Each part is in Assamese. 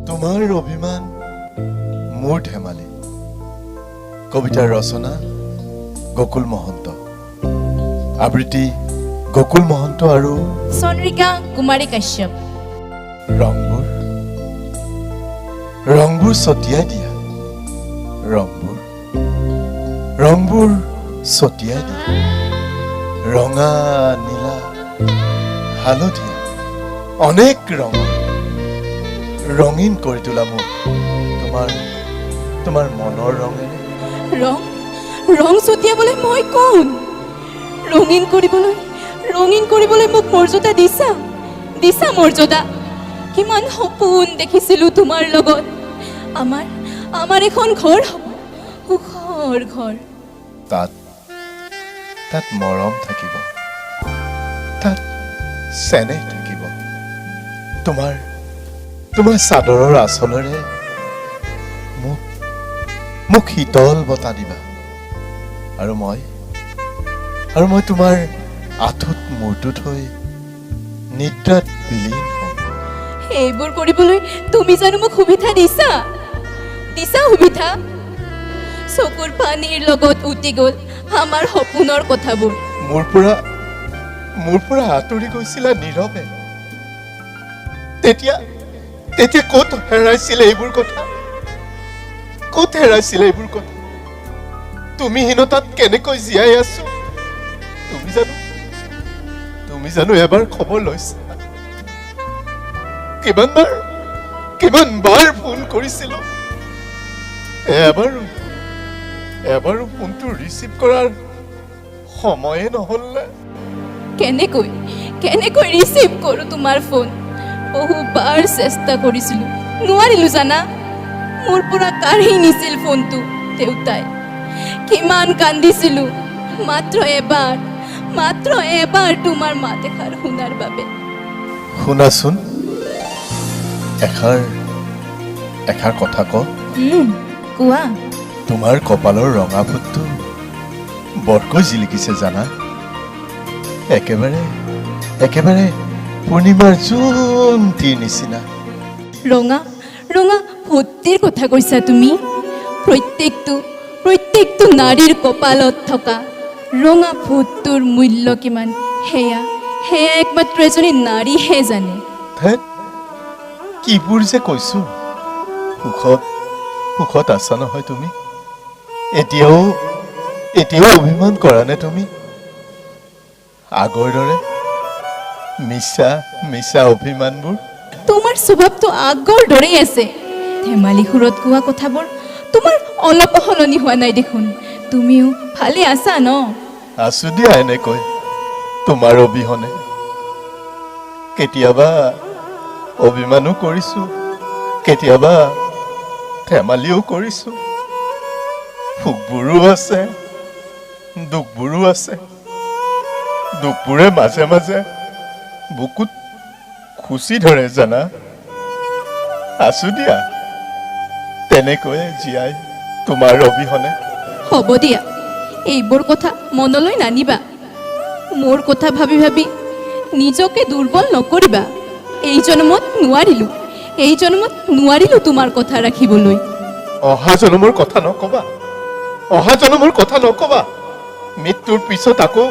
তোমাৰ অভিমান মোৰ ধেমালি। কবিতাৰ ৰচনা গকুল মহন্ত, আবৃত্তি গকুল মহন্ত আৰু চন্দ্ৰিকা কুমাৰী কাশ্যপ। ৰংবোৰ ৰংবোৰ ছটিয়াই দিয়া, ৰংবোৰ ৰংবোৰ ছটিয়াই দিয়া, ৰঙা নীলা হালধীয়া অনেক ৰঙৰ ৰঙীন কৰি তোলা মোক তোমাৰ তোমাৰ মনৰ ৰঙেৰে। ৰং ৰং ছটিয়াবলৈ মই কোন? ৰঙীন কৰিবলৈ, ৰঙীন কৰিবলৈ মোক মৰ্যাদা দিছা, দিছা মৰ্যাদা। কিমান সপোন দেখিছিলোঁ তোমাৰ লগত, আমাৰ আমাৰ এখন ঘৰ হ'ব, সুখৰ ঘৰ। তাত তাত মৰম থাকিব, তাত চেনেহ থাকিব, তোমাৰ তোমাৰ চাদৰৰ আঁচলেৰে মোক মোক শীতল বতাহ দিবা, আৰু মই তোমাৰ আঁঠুত মূৰটো থৈ নিদ্ৰাত বিলীন হ'ম। সেইবোৰ কৰিবলৈ তুমি জানো মোক সুবিধা দিছা? দিছা সুবিধা? চকুৰ পানীৰ লগত উটি গ'ল আমাৰ সপোনৰ কথাবোৰ। মোৰ পৰা আঁতৰি গৈছিলা নীৰৱে, তেতিয়া তেতিয়া ক'ত হেৰাইছিলে এইবোৰ কথা? ক'ত হেৰাইছিলে এইবোৰ কথা? তুমি হীনতাত কেনেকৈ জীয়াই আছো তুমি জানো এবাৰ খবৰ লৈছা? কিমানবাৰ কিমানবাৰ ফোন কৰিছিলো, এবাৰো এবাৰো ফোনটো ৰিচিভ কৰাৰ সময়ে নহ'ল নে? কেনেকৈ কেনেকৈ ৰিচিভ কৰোঁ তোমাৰ ফোন? বহুবাৰ চেষ্টা কৰিছিলো, নোৱাৰিলো জানা। মোৰ পৰা কাঢ়ি নিছিল ফোনটো দেউতাই। কিমান কান্দিছিলো মাত্ৰ এবাৰ, মাত্ৰ এবাৰ তোমাৰ মাত এষাৰ শুনাৰ বাবে। শুনাচোন, এষাৰ এষাৰ কথা ক। কোৱা। তোমাৰ কপালৰ ৰঙা ফুটটো বৰকৈ জিলিকিছে জানা, একেবাৰে একেবাৰে পূৰ্ণিমাৰ জোনটিৰ নিচিনা। ৰঙা ৰঙা ফুটটিৰ কথা কৈছা তুমি? প্ৰত্যেকটো প্ৰত্যেকটো নাৰীৰ কপালত থকা ৰঙা ফুটটোৰ মূল্য কিমান সেয়া সেয়া একমাত্ৰ এজনী নাৰীহে জানে। কিবোৰ যে কৈছো। সুখত সুখত আছা নহয় তুমি? এতিয়াও এতিয়াও অভিমান কৰা নে তুমি আগৰ দৰে? মিছা মিছা অভিমানবোৰ। তোমাৰ স্বভাৱটো আগৰ দৰেই আছে। ধেমালি সুৰত কোৱা কথাবোৰ তোমাৰ অলপো সলনি হোৱা নাই দেখোন। তুমিও ভালে আছা ন? আছো দিয়া এনেকৈ, তোমাৰ অবিহনে। কেতিয়াবা অভিমানো কৰিছো, কেতিয়াবা ধেমালিও কৰিছো। সুখবোৰো আছে, দুখবোৰো আছে। দুখবোৰে মাজে মাজে বুকুত খুচি ধৰে জানা। আছো দিয়া তেনেকৈয়ে জীয়াই তোমাৰ অবিহনে। হ'ব দিয়া, এইবোৰ কথা মনলৈ নানিবা। মোৰ কথা ভাবি ভাবি নিজকে দুৰ্বল নকৰিবা। এই জন্মত নোৱাৰিলো, এই জন্মত নোৱাৰিলো তোমাৰ কথা ৰাখিবলৈ। অহা জন্মৰ কথা নকবা, অহা জন্মৰ কথা নকবা। মৃত্যুৰ পিছত আকৌ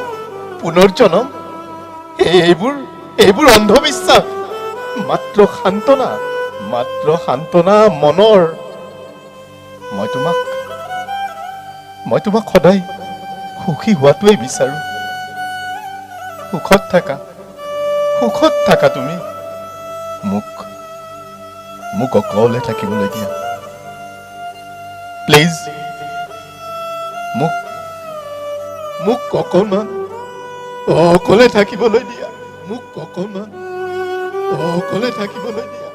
পুনৰ্জনম, এইবোৰ এইবোৰ অন্ধবিশ্বাস। মাত্ৰ সান্তনা, মাত্ৰ সান্তনা মনৰ। মই তোমাক সদায় সুখী হোৱাটোৱেই বিচাৰো। সুখত থাকা, সুখত থাকা তুমি। মোক মোক অকলে থাকিবলৈ দিয়া প্লিজ। মোক মোক অকণমান অকলে থাকিবলৈ দিয়া, মোক অকণমান অকলে থাকিবলৈ দিয়া।